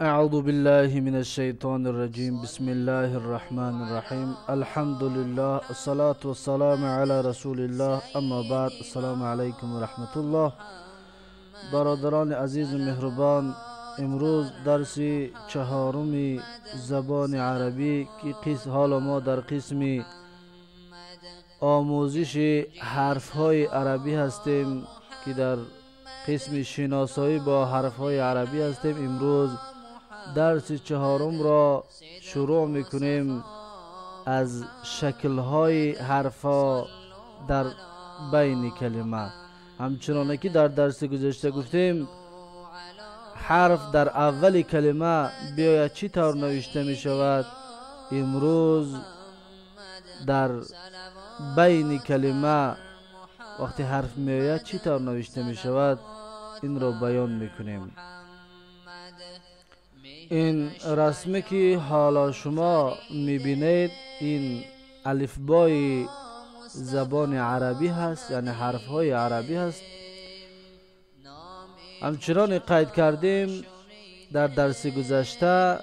أعوذ بالله من الشيطان الرجيم. بسم الله الرحمن الرحيم. الحمد لله الصلاة والسلام على رسول الله. اما بعد، السلام علیکم و رحمت الله. برادران عزیز و مهربان، امروز درس چهارم زبان عربی که حالا ما در قسم آموزش حرف های عربی هستیم که در قسم شناسایی با حرف های عربی هستیم. امروز درس چهارم را شروع میکنیم از شکل های حرف ها در بین کلمه. همچنانه که در درس گذشته گفتیم حرف در اول کلمه بیاید چی طور نوشته می شود، امروز در بین کلمه وقتی حرف می آید چی طور نوشته می شود، این را بیان میکنیم. این رسمی که حالا شما میبینید این الفبای زبان عربی هست، یعنی حرف های عربی هست. همچنان قید کردیم در درس گذشته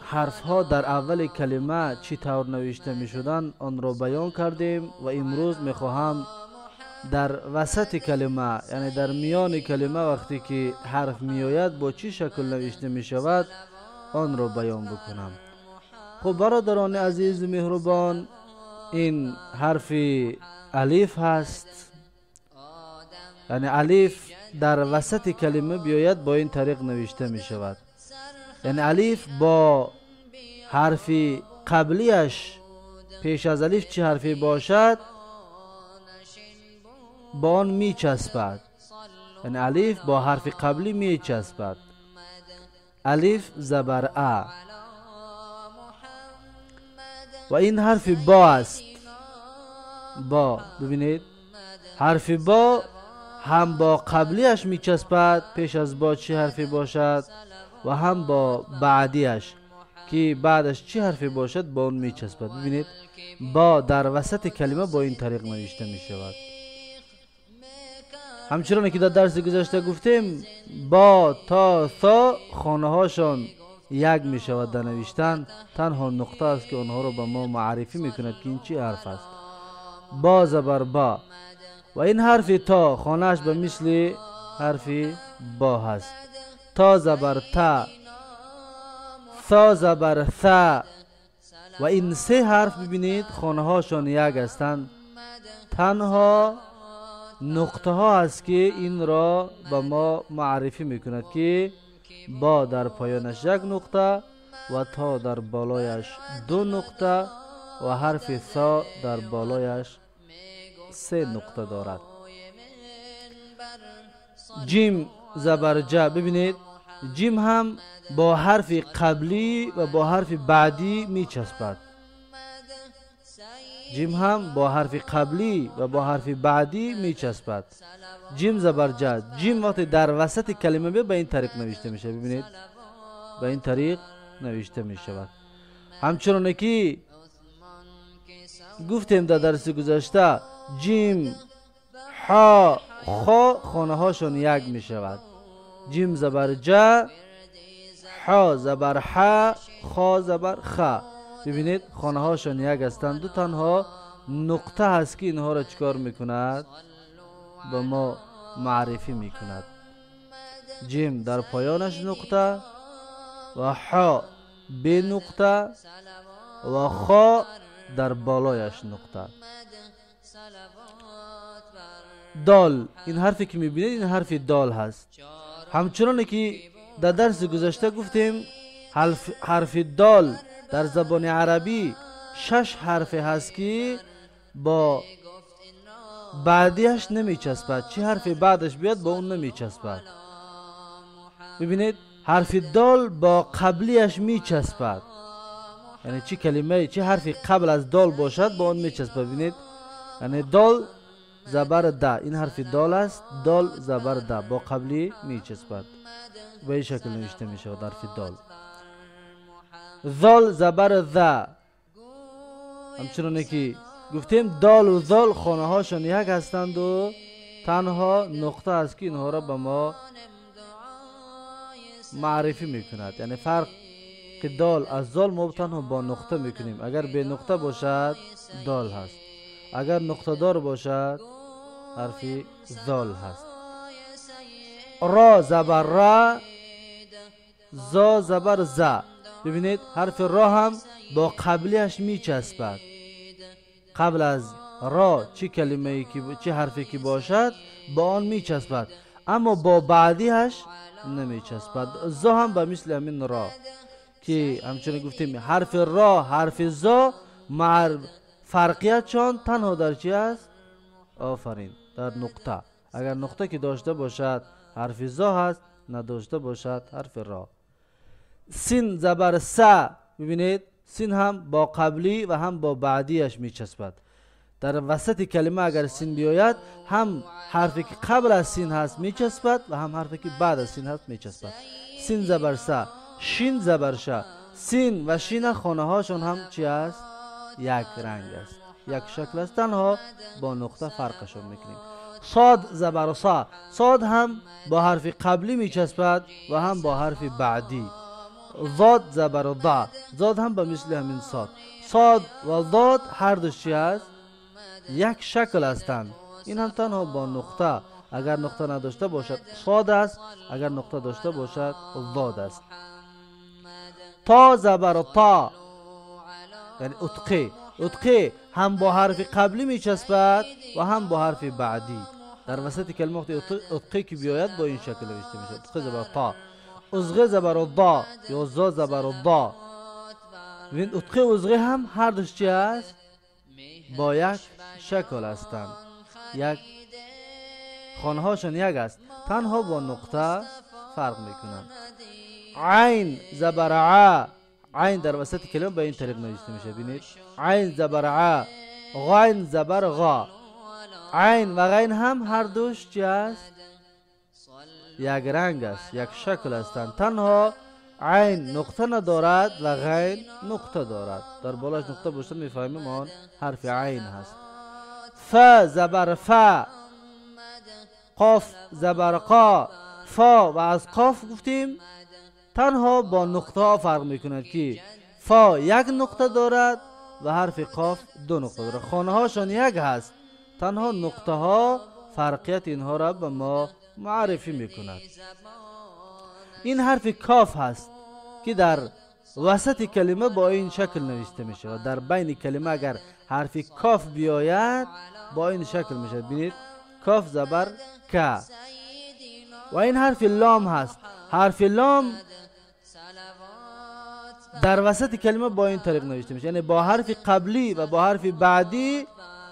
حرف ها در اول کلمه چی طور نوشته می شدن آن را بیان کردیم و امروز می خواهم در وسط کلمه، یعنی در میان کلمه وقتی که حرف می آید با چی شکل نوشته می شود آن را بیان بکنم. خب برادران عزیز مهربان، این حرف الف هست، یعنی الف در وسط کلمه بیاید با این طریق نوشته می شود. یعنی الف با حرف قبلیش پیش از الف چه حرفی باشد با آن می چسبد، یعنی الف با حرف قبلی می چسبد. الف زبر ا و این حرف با است. با، ببینید حرف با هم با قبلیش می چسبد، پیش از با چه حرفی باشد، و هم با بعدیش که بعدش چه حرفی باشد با اون می چسبد. ببینید با در وسط کلمه با این طریق نوشته می شود. همچنان که در درس گذشته گفتیم با تا ثا خانه هاشان یک می شود در نوشتن، تنها نقطه است که آنها را به ما معرفی می کند که این چی حرف است. با زبر با و این حرف تا خانهش به مثل حرف با هست. تا زبر تا، ثا زبر ثا و این سه حرف ببینید خانه هاشان یک هستند، تنها نقطه ها است که این را به ما معرفی میکند که با در پایانش یک نقطه و تا در بالایش دو نقطه و حرف ثا در بالایش سه نقطه دارد. جیم زبر جا، ببینید جیم هم با حرف قبلی و با حرف بعدی می چسبد. جیم هم با حرف قبلی و با حرف بعدی می چسبد. جیم زبر جا، جیم وقتی در وسط کلمه به این طریق نوشته میشه. ببینید به این طریق نوشته می شود. همچنان که گفتیم در درس گذشته جیم حا خا خانه هاشون یک می شود. جیم زبر جا، حا زبر حا، خا زبر خا. ببینید خانه هاشون یک هستند، دو تنها نقطه هست که اینها را چیکار میکند؟ به ما معرفی میکند. جیم در پایانش نقطه و حا به نقطه و خا در بالایش نقطه. دال، این حرفی که میبینید این حرف دال هست. همچنان که در درس گذشته گفتیم حرف دال در زبان عربی 6 حرف هست که با بعدیش نمیچسبد، چه حرف بعدش بیاد با اون نمیچسبد. ببینید حرف دال با قبلیش میچسبد، یعنی چه کلمه چه حرفی قبل از دال باشد با اون میچسبد. ببینید یعنی دال زبر د، این حرف دال است، دال زبر د با قبلی میچسبد، به این شکل نوشته میشود حرف دال. ذال زبر ذ، همچنانه که گفتیم دال و ذال خانه هاشان یک هستند و تنها نقطه است که اینها را به ما معرفی میکند. یعنی فرق دال از زال ما تنها با نقطه میکنیم. اگر به نقطه باشد دال هست، اگر نقطه دار باشد حرف زال هست. را زبر را، زا زبر ز. ببینید حرف را هم با قبلیش میچسبد. قبل از را چه کلمه ای که چه حرفی که باشد با آن میچسبد، اما با بعدیش نمیچسبد. زا هم به مثل همین را که همچنین گفتیم حرف را حرف زا فرقیتشان تنها در چی است؟ آفرین، در نقطه. اگر نقطه که داشته باشد حرف زا هست، نداشته باشد حرف را. سین زبر س، ببینید سین هم با قبلی و هم با بعدیش میچسبد. در وسط کلمه اگر سین بیاید هم حرفی که قبل از سین هست میچسبد و هم حرفی که بعد از سین هست میچسبد. سین زبر س، شین زبر ش. سین و شین خانه هاشون هم چی است؟ یک رنگ است، یک شکل است، تنها با نقطه فرقشون میکنیم. صاد زبر صا، صاد هم با حرف قبلی میچسبد و هم با حرف بعدی. ضاد زبر ضا، ضاد هم به مثل همین صاد. صاد و ضاد هر دوش چی است؟ یک شکل هستند. این هم تنها با نقطه، اگر نقطه نداشته باشد صاد است، اگر نقطه داشته باشد ضاد است. تا زبر تا، یعنی اتقی. اتقی هم با حرف قبلی میچسبد و هم با حرف بعدی. در وسط کلمه وقتی اتقی که بیاید با این شکل نوشته میشه، اتقی زبر تا. ازغه زبر ضا یا زا زبر ضا. ببین اتقی و ازغه هم هر دوش چی است؟ با یک شکل هستند، یک خانه هاشون یک است، تنها با نقطه فرق میکنند. عین زبر ع، عین در وسط کلمه به این طریق نوشته میشه. ببینید عین زبر ع، غین زبر غا. عین و غین هم هر دوش چی است؟ یک رنگ است، یک شکل هستند، تنها عین نقطه ندارد و غین نقطه دارد. در بالاش نقطه باشه میفهمیم آن حرف عین هست. ف زبر ف، قاف زبر قا. فا و از قاف گفتیم تنها با نقطه ها فرق میکند که فا یک نقطه دارد و حرف قاف دو نقطه دارد. خانه هاشان یک هست، تنها نقطه ها فرقیت اینها را به ما معرفی میکند. این حرف کاف هست که در وسط کلمه با این شکل نوشته میشه و در بین کلمه اگر حرف کاف بیاید با این شکل میشه. ببینید کاف زبر ک. و این حرف لام هست. حرف لام در وسط کلمه با این طریق نوشته میشه، یعنی با حرف قبلی و با حرف بعدی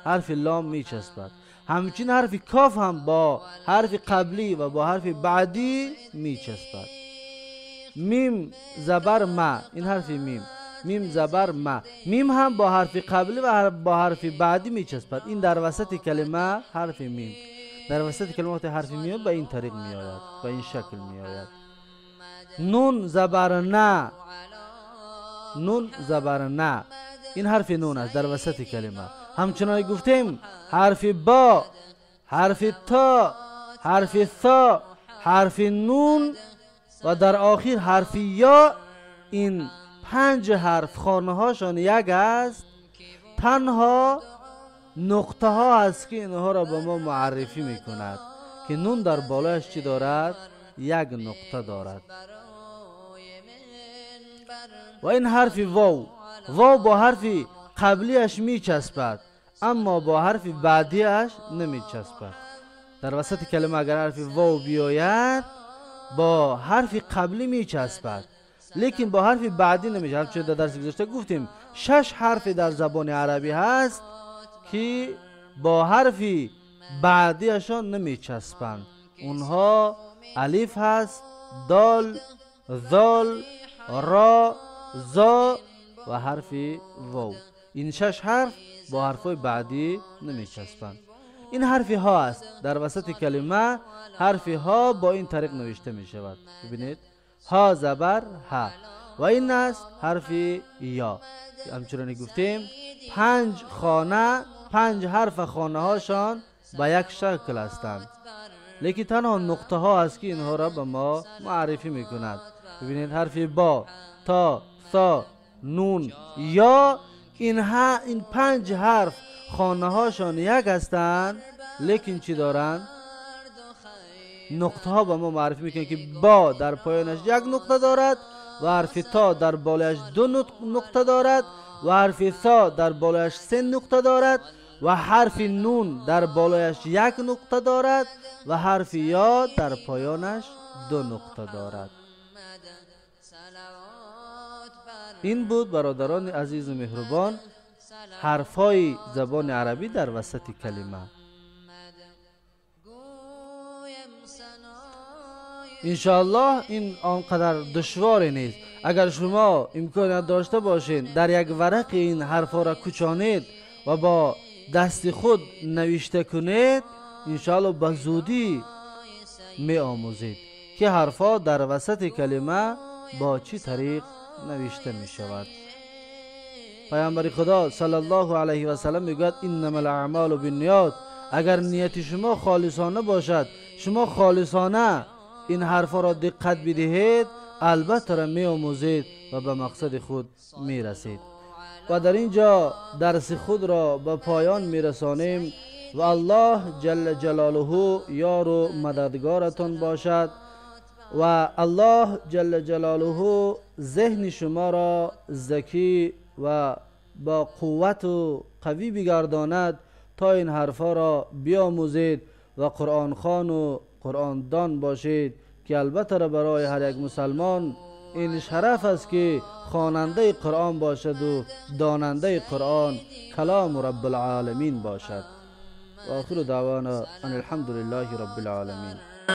حرف لام میچسبد. همچنین حرف کاف هم با حرف قبلی و با حرف بعدی میچسبد. میم زبر ما، این حرف میم، میم زبر ما، میم هم با حرف قبلی و با حرف بعدی میچسبد. این در وسط کلمه حرف میم، در وسط کلمه وقتی حرف میم به این طریق میآید، به این شکل میآید. نون زبر نه، نون زبر نه، این حرف نون است در وسط کلمه. همچنان گفتیم حرف با، حرف تا، حرف ثا، حرف نون و در آخر حرف یا، این 5 حرف خانه هاشان یک است، تنها نقطه ها است که اینها را به ما معرفی میکند که نون در بالایش چی دارد؟ یک نقطه دارد. و این حرف واو، واو با حرف قبلیش میچسبد اما با حرف بعدیش نمیچسبد. در وسط کلمه اگر حرف واو بیاید با حرف قبلی میچسبد لیکن با حرف بعدی نمیچسبد. همچنین در درس گذشته گفتیم 6 حرف در زبان عربی هست که با حرف بعدیشان نمیچسبند. اونها الف هست، دال، ذال، را، زا و حرف واو. این 6 حرف با حرفای بعدی نمیچسبند. این حرف ها است در وسط کلمه. حرف ها با این طریق نوشته می شود. ببینید ها زبر ها و این است حرف یا. همچنان گفتیم 5 خانه، 5 حرف خانه هاشان با یک شکل هستند. лекин танҳо нуқтаҳо аст ки инҳоро ба мо муаррифӣ мекунад. Бибинед, ҳарфи бо, то, со, нун, ё, ин панҷ ҳарф хонаҳошон як ҳастанд, лекин чӣ доранд? Нуқтаҳо ба мо муаррифӣ мекунанд, ки бо дар поёнаш як нуқта дорад ва ҳарфи то дар болояш ду нуқта дорад ва ҳарфи со дар болояш се нуқта дорад ва ҳарфи нун дар болояш як нуқта дорад ва ҳарфи ё дар поёнаш ду нуқта дорад. Ин буд, бародарони азизу меҳрубон, ҳарфҳои забони арабӣ дар васати калима. Иншоаллоҳ ин он қадар душворе нест. Агар шумо имконият дошта бошед, дар як варақи ин ҳарфҳоро кӯчонед ва бо дасти худ навишта кунед, иншоаллоҳ ба зудӣ меомӯзед, ки ҳарфҳо дар васати калима бо чӣ тариқ навишта мешавад. Паёмбари Худо саллаллоҳу алайҳи васаллам мегӯяд: иннамал аъмолу бинниёт. Агар нияти шумо холисона бошад, шумо холисона ин ҳарфҳоро диққат бидиҳед, албатта меомӯзед ва ба мақсади худ мерасед. Ва дар ин ҷо дарси худро ба поён мерасонем ва Аллоҳ ҷалла ҷалолуҳу ёру мададгоратон бошад ва Аллоҳ ҷалла ҷалолуҳу зеҳни шуморо закӣ ва бо қуввату қавӣ бигардонад, то ин ҳарфҳоро биомӯзед ва қуръонхону қуръондон бошед, ки албатта барои ҳар як мусалмон ин шараф аст, ки хонандаи Қуръон бошаду донандаи Қуръон, калому Раббулъоламин бошад. Ва охиру даъвона ан алҳамдулиллаҳи роббил оламин.